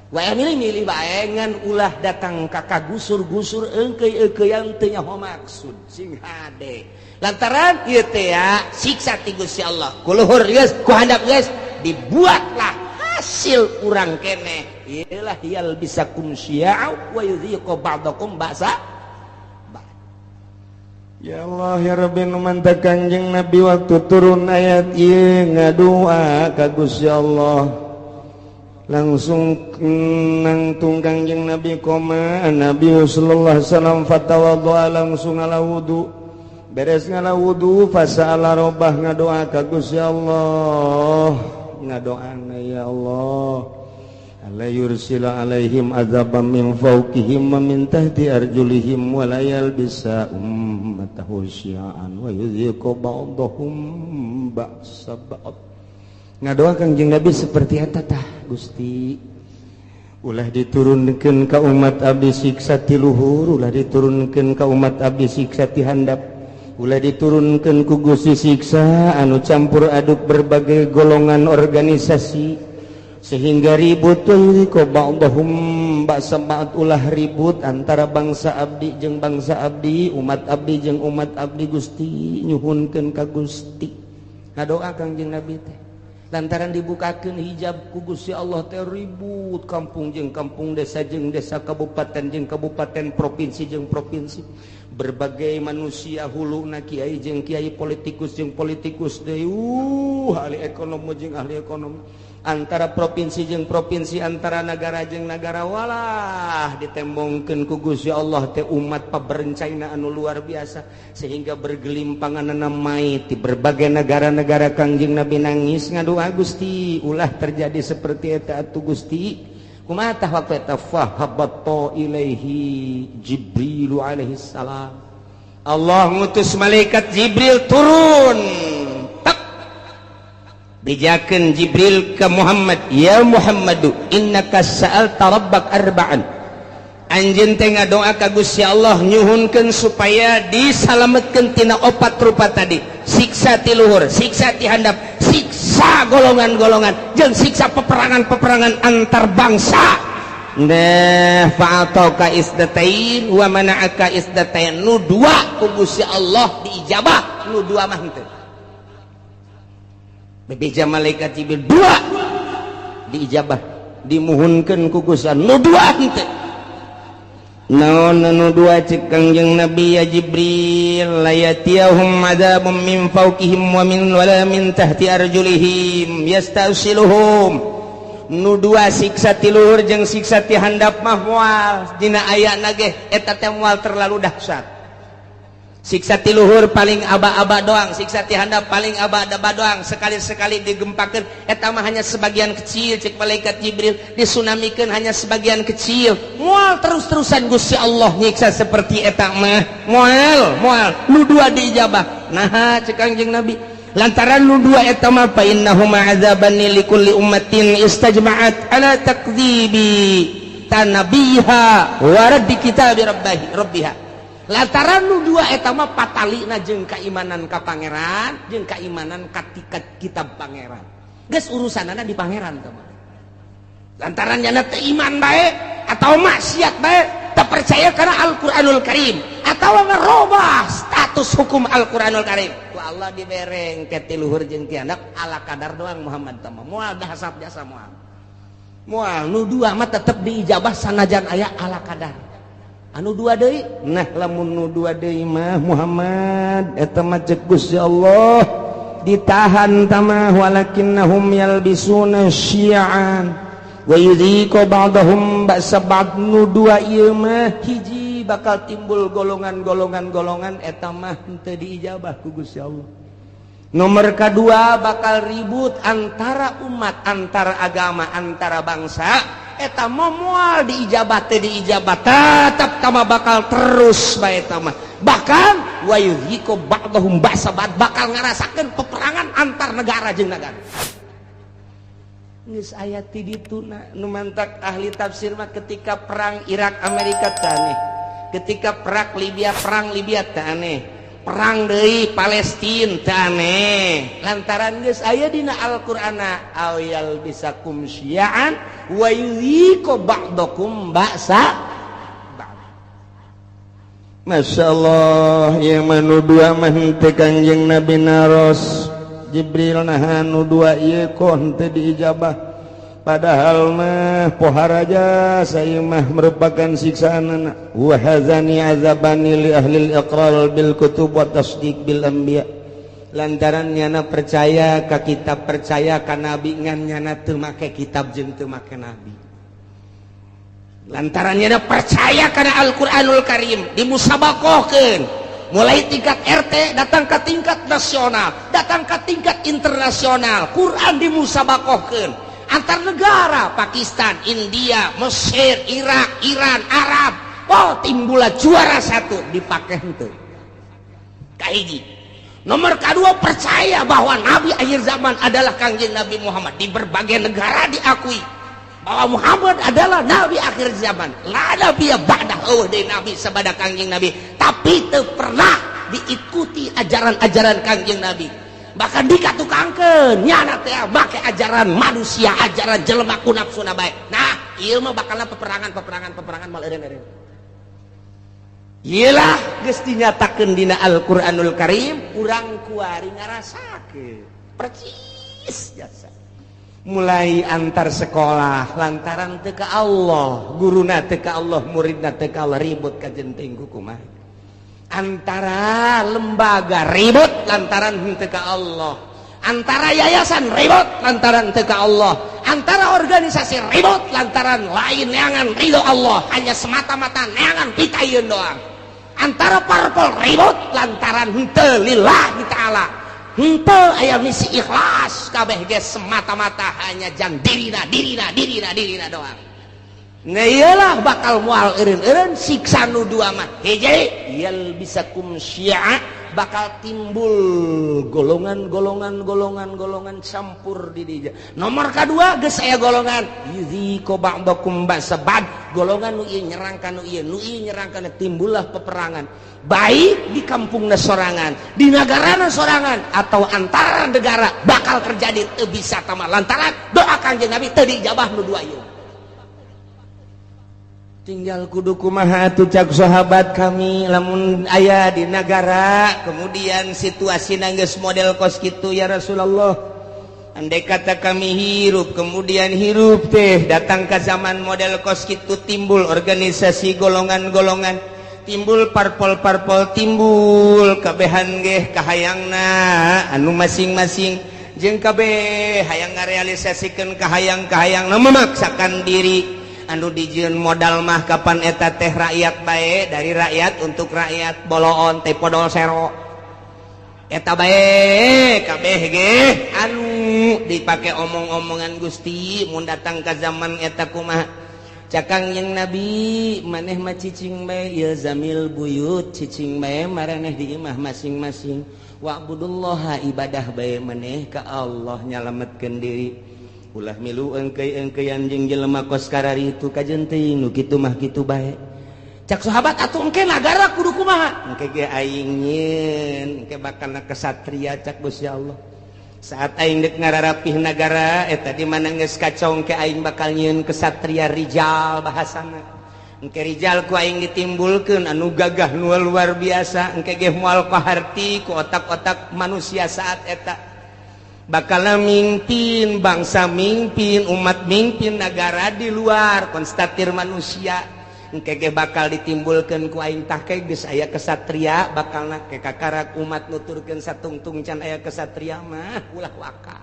Wae milih-milih bae ngan ulah datang ka kagusur-gusur engkeuy-eungkeuyan teu nyaho maksud sing hade. Lantaran ieu teh ya siksa ti Gusti Allah. Ku luhur geus, ku handap geus dibuatlah hasil urang keneh. Iyalah yalbisakum syi'a wa yudhiqu ba'dakum ba'sa. Ya Allah ya Rabbi, nu mantak Kanjeng Nabi waktu turun ayat ieu ngadua ka Gusti Allah langsung nangtung Kangjeng Nabi koma Nabi sallallahu alaihi wasallam fatawaddoa langsung ngala wudu, beres ngala wudu fasala robah ngadoa ka Gusti Allah, ngadoana ya Allah alla yursila alaihim azaban min fawqihim wa min tahti arjulihim wa la yalbisa ummatahu syi'an wa yudhiqu ba'dahum ba'sa ba'd. Ngadoa Kangjeng Nabi seperti eta tah, Gusti ulah diturunkeun ka umat abdi siksa ti luhur, ulah diturunkeun ka umat abdi siksa ti handap, ulah diturunkeun ku Gusti siksa anu campur aduk berbagai golongan organisasi sehingga ribut ko ba'dahum ba'sa ba'd, ulah ribut antara bangsa abdi jeung bangsa abdi, umat abdi jeung umat abdi. Gusti nyuhunkeun ka Gusti, ngadoa Kangjeng Nabi teh lantaran dibukakeun hijab ku Gusti Allah teh ribut kampung jeung kampung, desa jeung desa, kabupaten jeung kabupaten, provinsi jeung provinsi, berbagai manusia huluna kiai jeung kiai, politikus jeung politikus deui, ahli ekonomi jeung ahli ekonomi, antara provinsi jeung provinsi, antara negara jeung negara, walah ditembongkeun ku Gusti Allah teh umat paberencaina anu luar biasa sehingga bergelimpangan mayit di berbagai negara-negara. Kangjeng Nabi nangis ngadoa, Gusti ulah terjadi seperti eta atuh Gusti. Kumaha tah waktu eta fahabatta ilaihi Jibril alaihi salam, Allah ngutus malaikat Jibril turun, bejakeun Jibril ke Muhammad, ya Muhammadu innaka sa'alta rabbak arba'an, anjeun teh ngadoa ka Gusti Allah nyuhunkeun supaya disalametkeun tina opat rupa tadi, siksa ti luhur, siksa ti handap, siksa golongan-golongan jeung siksa peperangan-peperangan antar bangsa. Nah, fa'atauka isdatain wa mana'aka isdatain, nu dua ku Gusti Allah diijabah, nu dua mah henteu. Bebeja malaikat Jibril, dua diijabah dimuhunkeun ku Gusti, nu dua henteu. Naon anu dua cek Kangjeng Nabi? Ya Jibril, la yatiyahum adzabun min fawqihim wa min wala min tahti arjulihim yastasiluhum. Nu dua siksa ti luhur jeung siksa ti handap mah moal dina ayana ge eta teh moal terlalu dahsyat. Siksa ti luhur paling aba-aba doang, siksa ti handap paling aba-aba doang, sekali-sekali digempakeun eta mah hanya sebagian kecil cek malaikat Jibril, disunamikeun hanya sebagian kecil, moal terus-terusan Gusti Allah nyiksa seperti eta mah moal moal. Nu dua diijabah nah cek Kangjeng Nabi lantaran nu dua eta mah fa innahuma azabani likulli ummatin istajma'at ala takdzibi tanabiha wa raddi kitabi rabbiha rabbiha. Lantaran nu dua eta mah patalina jeung keimanan ka pangeran jeung keimanan ka kitab pangeran, geus urusanana di pangeran teh mah. Lantaran nyana teu iman bae atau maksiat bae, tak percaya karena Al-Qur'anul Karim atau ngerubah status hukum Al-Qur'anul Karim, ku Allah dibereng ke ti luhur jeung ti handap ala kadar doang. Muhammad teh mah moal dahsyat jasa, moal moal. Nu dua mah tetep diijabah sanajan aya ala kadar. Anu dua deui, nah lamun nu dua deui mah Muhammad eta mah cek Gusti Allah ditahan tamah walakinnahum yalbisuna syi'an wa yudhiqu ba'dahum ba'sa ba'd. Nu dua ieu mah hiji bakal timbul golongan-golongan-golongan eta mah henteu diijabah ku Gusti Allah. Nomor kedua bakal ribut antara umat, antara agama, antara bangsa, eta mah moal diijabah teh diijabah, tetap tama bakal terus bae eta mah. Bahkan wa yudhiqu ba'dahum ba'sa ba'd, bakal ngarasakeun peperangan antar negara jeung negara. Geus aya ti dituna nu mantak ahli tafsir mah ketika perang Irak Amerika teh aneh, ketika perang Libya teh aneh. Perang deui Palestina teu aneh lantaran geus aya dina Al-Qur'ana aw yalbisakum syi'an wa yudhiqu ba'dakum ba'sa. Masya Allah yang manu dua mah henteu Kangjeng Nabi naros Jibril naha nu dua ieu kok henteu diijabah, padahal mah poharaja saya mah merupakan siksaan. Wa hazani azabani li ahli iqrar bil kutub wa tasdiq bil anbiya, lantaran nyana percaya ka kitab, percaya ka nabi, ngan nyana teu make kitab jeung teu make nabi. Lantaran nyana percaya kana Al-Qur'anul Karim dimusabakohkeun mulai tingkat RT datang ke tingkat nasional, datang ke tingkat internasional. Quran dimusabakohkeun antar negara, Pakistan, India, Mesir, Irak, Iran, Arab. Oh, timbullah juara satu dipakai henteu. Kahiji. Nomor kedua, percaya bahwa nabi akhir zaman adalah Kangjeng Nabi Muhammad. Di berbagai negara diakui bahwa Muhammad adalah nabi akhir zaman. La nabiyya ba'dah, eueuh deui nabi sabada Kangjeng Nabi, tapi teu pernah diikuti ajaran-ajaran Kangjeng Nabi. Bahkan dikatukangkeun nyana teh make ajaran manusia, ajaran jelema ku nafsuna bae. Nah, ieu mah bakalna peperangan, peperangan, peperangan mal eureun-eureun. Iyalah geus dinyatakeun dina Al-Qur'anul Karim, urang kuari ngarasakeun percis jasa. Mulai antar sekolah lantaran teu ka Allah, guruna teu ka Allah, muridna teu ka Allah, ribut kajenting kumaha. Antara lembaga ribut lantaran henteu ka Allah, antara yayasan ribut lantaran teu ka Allah, antara organisasi ribut lantaran lain neangan ridho Allah, hanya semata-mata neangan pitayeun doang. Antara parpol ribut lantaran henteu lillahi ta'ala, henteu aya misi ikhlas, kabeh ge semata-mata hanya jang dirina, dirina, dirina, dirina doang. Nah, iyalah bakal mual eureun-eureun siksa nu dua mah. Hiji, yalbisakum syi'a, bakal timbul golongan-golongan golongan-golongan campur di dinya. Nomor kedua geus aya golongan yudhiqu ba'dakum ba'sa ba'd, golongan nu ieu nyerang ka nu ieu, nu ieu nyerang ka nu, timbullah peperangan. Baik di kampungna sorangan, di nagarana sorangan, atau antara negara bakal terjadi teu bisa tama lantaran doa Kangjeng Nabi teu diijabah nu dua ieu. Tinggal kudu kumaha atuh cak sahabat kami lamun aya di nagara kemudian situasi geus model kos kitu ya Rasulullah. Andai kata kami hirup kemudian hirup teh datang ke zaman model kos kitu, timbul organisasi golongan-golongan, timbul parpol-parpol, timbul kabehan geh kahayangna anu masing-masing jeung kabeh hayang ngarealisasikeun kahayang-kahayangna memaksakan diri. Anu dijieun modal mah kapan eta teh rakyat bae, dari rakyat untuk rakyat, boloon teh podol sero eta bae kabeh ge anu dipake omong-omongan. Gusti, mun datang ka zaman eta kumaha? Cak Kangjeng Nabi, maneh mah cicing bae, ilzamil buyut, cicing bae maraneh di imah masing-masing, wa'budullaha, ibadah bae maneh ka Allah, nyalametkeun diri, ulah milu engkei-engkeian jeung jelema kos karari itu kajen teuing nu kitu mah kitu bae. Cak sahabat, atuh engke nagara kudu kumaha? Engke ge aing nyieun engke bakalna kesatria cak Gusti Allah. Saat aing deuk ngararapih nagara eta di mana geus kacau, engke aing bakal nyieun kesatria rijal bahasana. Engke rijal ku aing ditimbulkeun anu gagah nu luar biasa, engke ge moal kaharti ku otak-otak manusia. Saat eta bakal mimpin bangsa, mimpin umat, mimpin negara di luar konstatir manusia. Engke ge bakal ditimbulkeun ku aing. Tah ke geus aya kesatria bakalna ke kakarak umat nuturkeun satungtung can aya kesatria mah ulah waka.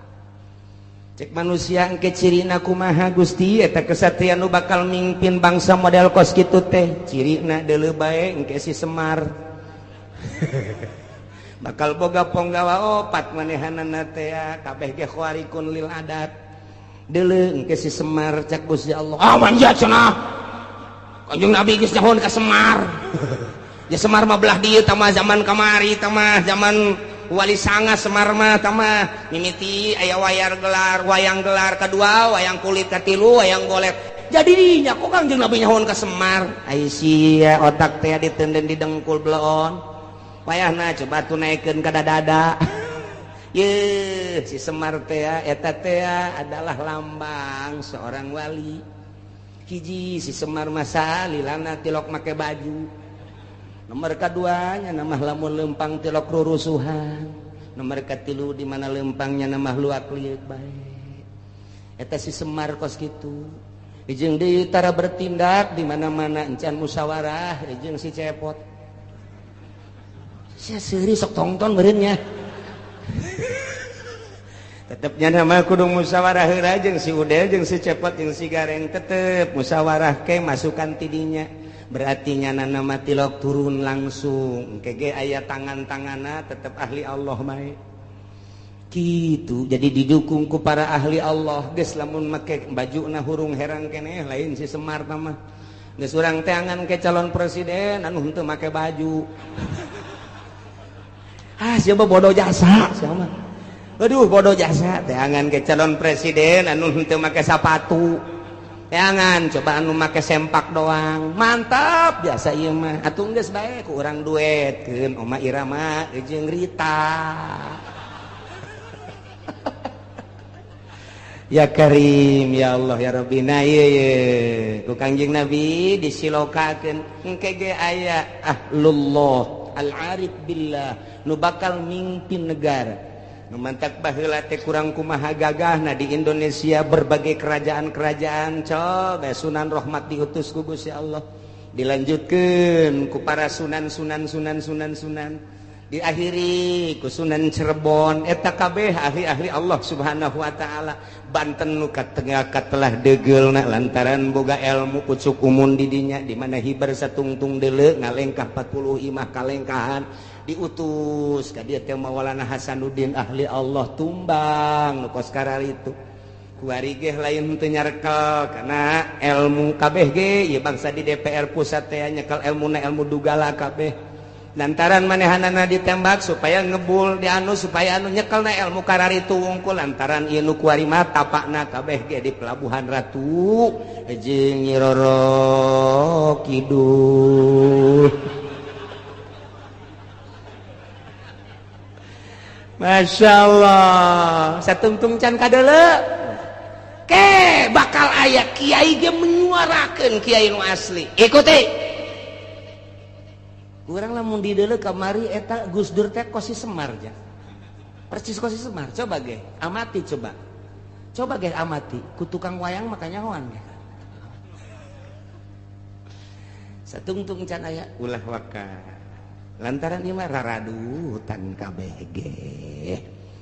Cek manusia, engke cirina kumaha Gusti eta kesatria nu bakal mimpin bangsa model kos kitu teh? Cirina deuleu bae, engke si Semar bakal boga ponggawa opat, manehanana teh kabeh ge khawarikun lil adat. Deuleu engke si Semar cak Gusti Allah. Ah, manja cenah. Kanjeng Nabi geus nyahoan ka Semar. Ya Semar mah belah dieu tah mah, zaman kamari tah mah, zaman Wali Sanga Semar mah tah mah. Mimiti aya wayang gelar, wayang gelar kedua, wayang kulit katilu, wayang golek. Jadi nya kok Kanjeng Nabi nyahoan ka Semar? Ai sia otak teh ditenden di dengkul beleon. Wayahna coba tuh naikkeun ka dada. Ye, si Semar teh eta teh adalah lambang seorang wali. Hiji si Semar masa lilana tilok make baju. Nomor kaduanya nama lamun lempang tilok rurusuhan. Nomor katilu di mana lempangnya nama luak liuk bae. Eta si Semar kos kitu. Jeung deui tara bertindak di mana-mana encan musyawarah jeung si Cepot. Sia seuri sok tongton meureun nya. Tetepnya nama kudu musyawarah heula jeung si Udel jeung si Cepot jeung si Gareng tetep musyawarah ke masukan tidinya. Berarti nyana nama tilok turun langsung kege aya tangan-tangana tetep ahli Allah bae. Gitu jadi didukung ku para ahli Allah geus lamun make bajuna hurung herang keneh lain si Semar mah. Geus urang teangan ke calon presiden anu henteu make baju. Ah siapa bodoh jasa siapa. Aduh bodoh jasa teangan ke calon presiden anu henteu make sapatu. Teangan coba anu make sempak doang. Mantap biasa ieu mah. Atuh geus bae ku urang duetkeun Oma Irama jeung Rita. Ya Karim ya Allah ya Rabbi. Nah ieu ye ku Kangjeng Nabi disilokakeun engke ge aya ahlullah al-arif billah nu bakal mimpin negara. Nu mantak baheula teh kurang kumaha gagahna di Indonesia berbagai kerajaan-kerajaan coba Sunan Rahmat diutus ku Gusti Allah dilanjutkeun ku para sunan sunan sunan sunan sunan diakhiri ku Sunan Cirebon eta kabeh ahli-ahli Allah Subhanahu wa taala. Banten nu katengah katelah deugeulna lantaran boga ilmu pucuk umun di dinya di mana hibar satungtung deuleu ngalengkah 40 imah kalengkahan diutus ka dieu teh Maulana Hasanuddin ahli Allah tumbang nu kos kararitu kuari ge lain teu nyarekel kana ilmu kabeh ge ieu bangsa di DPR pusat teh nyekel ilmuna ilmu dugala kabeh lantaran manehanana ditembak supaya ngebul di anu supaya anu nyekelna ilmu kararitu wungkul lantaran ieu nu kuari mah tapakna kabeh ge di Pelabuhan Ratu jeung Nyi Roro Kidul. Masya Allah satungtung can kadeuleu ke bakal aya kiai ge menyuarakeun kiai nu asli ikuti. Kurang lamun dideuleu kamari eta Gus Dur teh kos si Semar ja. Persis kos si Semar. Coba ge, amati coba. Coba ge amati, ku tukang wayang makanya hoan ge. Satungtung can aya ulah waka. Lantaran ieu mah raradutan kabeh ge.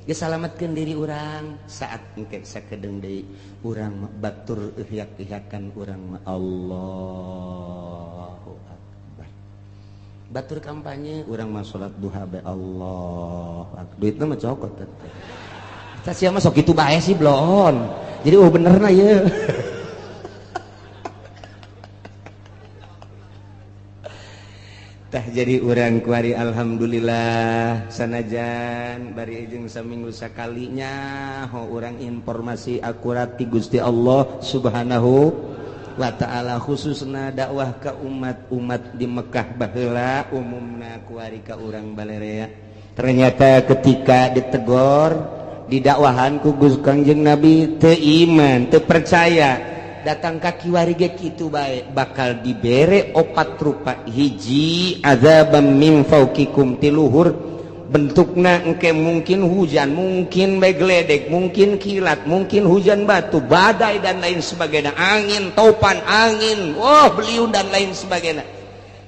Ge salametkeun diri urang saat engke sakedeung deui urang batur ihyak-ihyakan urang mah Allahu Akbar. Batur kampanye urang mah salat duha bae Allah. Duitna mah cokot teh. Tah sia mah sok kitu bae sih bloon. Jadi oh benerna ieu. Tah jadi urang kuari alhamdulillah sanajan bari jeung saminggu sakalinya ho urang informasi akurat ti Gusti Allah Subhanahu wa ta'ala khususna dakwah ka umat-umat di Mekah baheula umumna kuari ka urang balerea. Ternyata ketika ditegor didakwahan ku Gusti Kangjeng Nabi teu iman teu percaya datang ka kiwari ge kitu bae bakal dibere opat rupa hiji azabam min fauqikum tiluhur bentukna engke mungkin hujan mungkin bae geledek mungkin kilat mungkin hujan batu badai dan lain sebagainya angin topan angin wah beliung dan lain sebagainya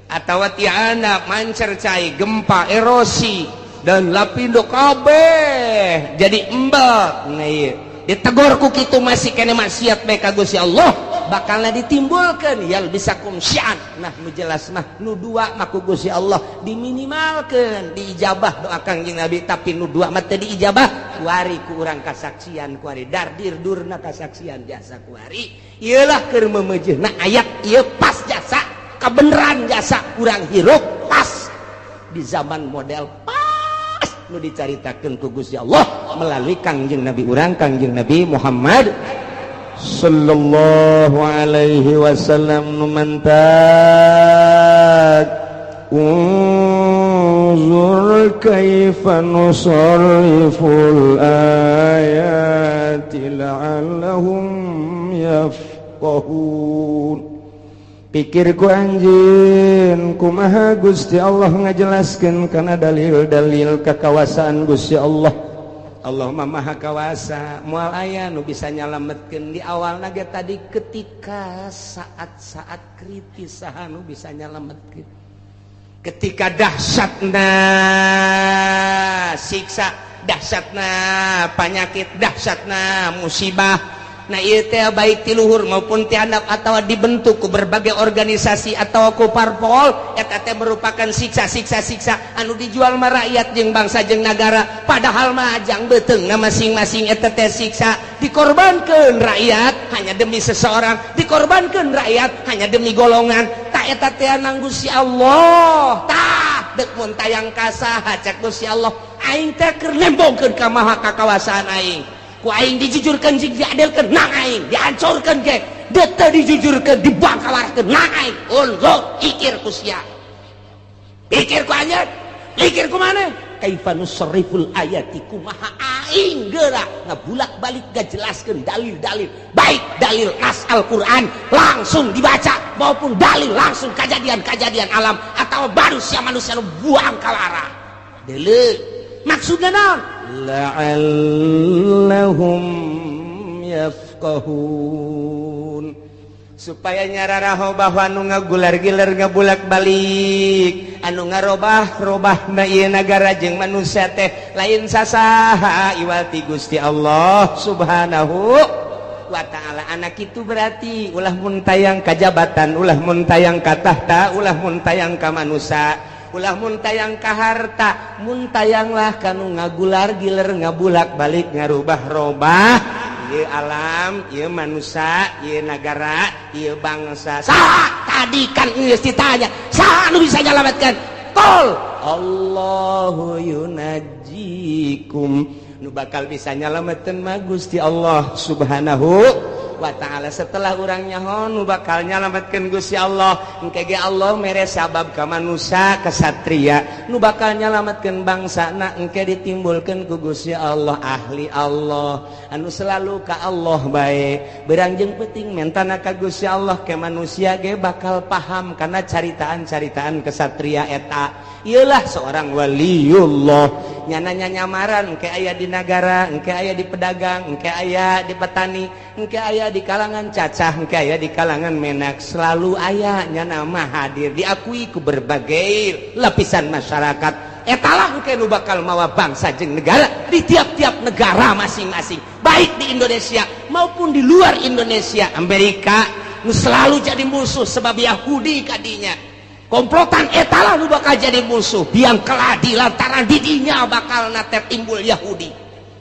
atawa tiana mancer cai gempa erosi dan lapindo kabeh jadi embel. Nah ieu ditegor ku kitu masih kene maksiat bae ka Gusti Allah bakalna ditimbulkeun yal bisakum syi'an. Nah nu jelas mah nu dua mah ku Gusti Allah diminimalkeun diijabah doa Kangjeng Nabi tapi nu dua mah teu diijabah kuari ku urang kasaksian kuari dardir durna kasaksian jasa kuari ieu lah keur memejeuna ayat ieu pas jasa kabeneran jasa urang hirup pas di zaman model pas nu dicaritakeun ku Gusti Allah melalui Kangjeng Nabi urang Kangjeng Nabi Muhammad sallallahu alaihi wasallam. Nu mantak Unzur kaifa nusarriful ayati la'allahum yafqahun. Pikirku anjeun kumaha Gusti Allah ngajelaskeun kana dalil-dalil kekawasaan Gusti Allah. Allah mah maha kawasa, moal aya nu bisa nyalametkeun di awal ge tadi ketika saat-saat kritis saha nu bisa nyalametkeun. Ketika dahsyatna siksa, dahsyatna penyakit, dahsyatna musibah. Nah ieu teh baik ti luhur maupun ti handap atawa dibentuk ku berbagai organisasi atau ku parpol, eta teh merupakan siksa-siksa siksa anu dijual mah rakyat jeung bangsa jeung nagara, padahal mah jang beuteungna masing-masing eta teh siksa. Dikorbankeun rakyat hanya demi seseorang, dikorbankeun rakyat hanya demi golongan. Tak eta teh nang Gusti Allah. Tah deuk mun tayang ka saha cek Gusti Allah, aing teh keur nembongkeun ka maha kakawasaan aing. Ku aing dijujurkeun jeung diadilkeun nang aing, dihancurkeun ge deuk teu dijujurkeun dibangkawarkeun nang aing. Unzur ikir ku sia, pikir ku anjeun, pikir ku maneh. Kaifa nusarriful ayati, kumaha aing geura ngabulak-balik ngajelaskeun dalil-dalil, baik dalil nas Al-Qur'an langsung dibaca maupun dalil langsung kejadian-kejadian alam atau manusia-manusia nu buang kalara. Deuleu maksudna naon? La'allahum yafqahun, supaya nyararaho bahwa anu ngagular-gilar ngabulak-balik anu ngarobah-robah na ieu nagara jeung manusia teh lain sasaha iwati Gusti Allah Subhanahu wa ta'ala. Anak itu berarti ulah mun tayang ka jabatan, ulah mun tayang ka tahta, ulah mun tayang ka manusia, ulah mun tayang ka harta, mun tayanglah kanu ngagular giler ngabulak balik ngarubah-robah ieu alam, ieu manusia, ieu nagara, ieu bangsa. Saha tadi kan geus ditanya, saha anu bisa nyalametkeun? Qul Allahu yunajjikum. Nu bakal bisa nyalametkeun mah Gusti Allah Subhanahu wa ta'ala. Setelah urang nyaho nu bakal nyalametkeun Gusti Allah, engke ge Allah mere sabab ka manusia kesatria nu bakal nyalametkeun bangsana, engke ditimbulkeun ku Gusti Allah ahli Allah anu selalu ka Allah bae berang jeung penting mentana ka Gusti Allah ke manusia ge bakal paham karena caritaan-caritaan kesatria eta. Iyalah seorang waliullah, nyana nyamaran engke aya di nagara, engke aya di pedagang, engke aya di petani, engke aya di kalangan cacah, engke aya di kalangan menak, selalu aya nyana mah hadir diakui ku berbagai lapisan masyarakat. Etalah engke nu bakal mawa bangsa jeung negara di tiap-tiap negara masing-masing, baik di Indonesia maupun di luar Indonesia. Amerika nu selalu jadi musuh sebab Yahudi kadinya komplotan, etalah nu bakal jadi musuh biang keladi lantaran didinya bakal nate timbul Yahudi.